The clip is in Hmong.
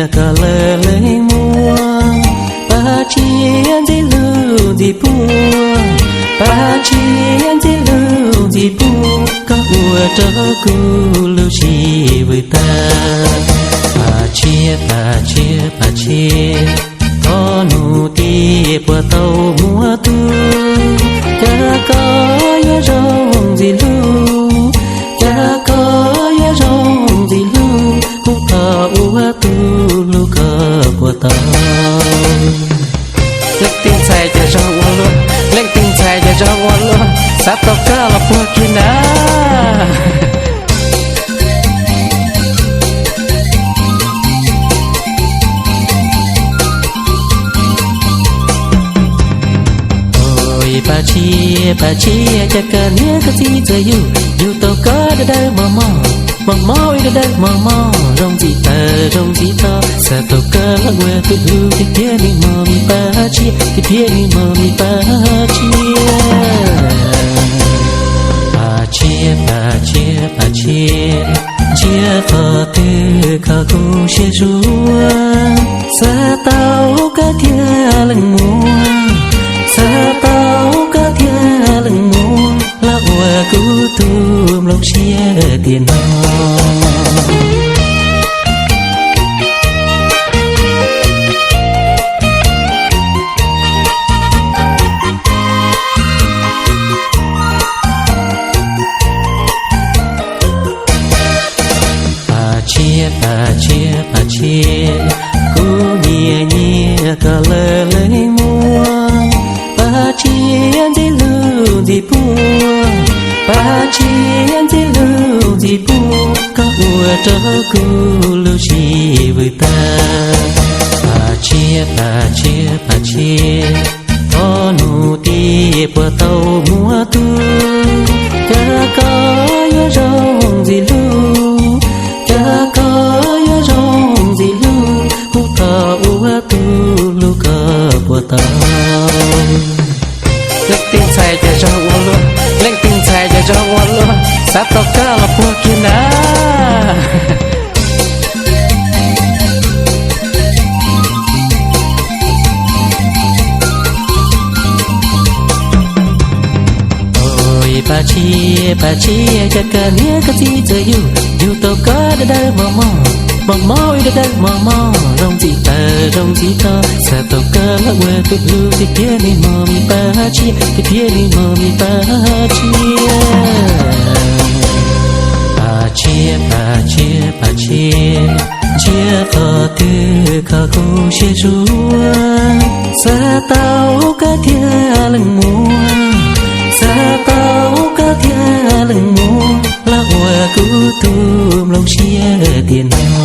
Koj lawv leej muaj, pab tsiab ntxim hlub ntxim puag, pab tsiab ntxim hlub ntxim puag, koj ua rau kuv lub sij vwm tag. Pab tsiab, pab tsiab, pab tsiab, koj nug tias puas tau muaj tub, cas koj yuav zoo ntxim hlub, cas koj yuav zoo ntxim hlub, kuv thov ua tub hlub koj puas tau. Leej twg ntxhais cas zoo ua luaj, leej twg ntxhais cas zoo ua luaj, xav tau koj los puag kiag na. Ua ib pab tsiab, pab tsiab, cas koj niam koj txiv txawj yug, yug tau koj dawb dawb mos mos, mos mos ua ib dawb dawb mos mos, zoo ntxim taws zoo ntxim to, xav tau koj los ua tub hlub tiag tiag, me mos me pab tsiab, tiag tiag me mos me pab tsiab. Pab tsiab, pab tsiab, pab tsiab, ntsia qhov twg kho kuv siab zuag, xav tau koj tiag leej muam, xav tau koj tiag leej muam, los ua kuv tus nplooj siab tiam no. Pab tsiab, pab tsiab, pab tsiab, kuv nyiam nyiam koj lawv leej muam, pab tsiab ntxim hlub ntxim puag, pab tsiab ntxim hlub ntxim puag, koj ua rau kuv lub sij vwm tag. Pab tsiab, pab tsiab, pab tsiab, koj nug tias puas tau muaj tub, cas koj yuav zoo ntxim hlub, cas koj yuav zoo ntxim hlub, kuv thov ua tub hlub koj puas tau. Leej twg ntxhais cas zoo ua luaj, leej twg ntxhais cas zoo ua luaj, xav tau koj los puag kiag na. Ua ib pab tsiab, pab tsiab, cas koj niam koj txiv txawj yug, yug tau koj dawb dawb mos mos, mos mos ua ib dawb dawb mos mos, zoo ntxim taws zoo ntxim to, xav tau koj los ua tub hlub tiag tiag, me mos me pab tsiab, tiag tiag me mos me pab tsiab. Pab tsiab, pab tsiab, pab tsiab, ntsia qhov twg kho kuv siab zuag, xav tau koj tiag leej muam, xav tau koj tiag leej muam, los ua kuv tus nplooj siab tiam no.